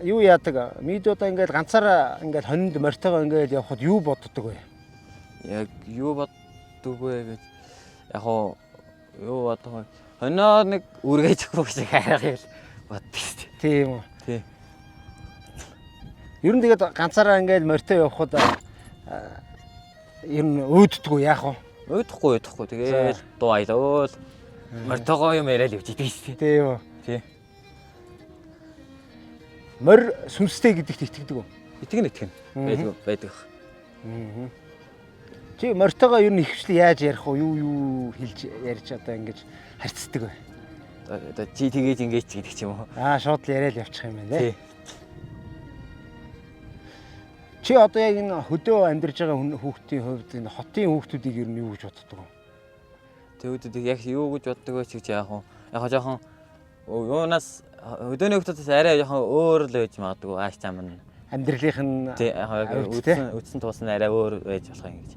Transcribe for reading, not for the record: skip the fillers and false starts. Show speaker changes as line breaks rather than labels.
Юу яадаг? Мидуудаа ингээл ганцаараа ингээл хонинд морьтойгоо ингээл явхад юу боддог вэ?
Яг юу боддог вэ гэж яг хоо юу бодох вэ? Хоноо нэг үргэж өгөх шиг харах юм боддог шүү дээ.
Тийм үү.
Тий.
Ер нь тэгээд ганцаараа ингээл морьтой явхад ер нь өөддгүү яах вэ?
Уйдахгүй уйдахгүй тэгэл дуу аялал. Мортогоо юм яриад явж идэг шүү дээ.
Тийм үү.
Тий.
Морь сүнстэй гэдэгт итгэдэг үү?
Итгэн итгэн. Байдаг байдаг.
Чи мортойгоо ер нь ихэвчлэн яаж ярих вэ? Юу юу хэлж ярьж одоо ингэж харьцдаг вэ?
Одоо чи тэгэж ингэж гэдэг ч юм уу.
Аа, шууд л яриад явчих юм байна
Тий.
лээ. Чи одоо яг энэ хөдөө амьдарч байгаа хүүхдийн хувьд энэ хотын хүүхдүүдийг ер нь юу гэж боддог вэ?
Тэгвэл яг юу гэж боддог вэ ч гэж яг хуу яг хоо жоохон юунаас хөдөөний хүүхдүүдээс арай жоохон өөр л байж магадгүй ааш зам нь.
Амьдралынх нь
Тий, яг
авд, тий?
үдсэн үдсэн туусан арай өөр байж болох юм гэж.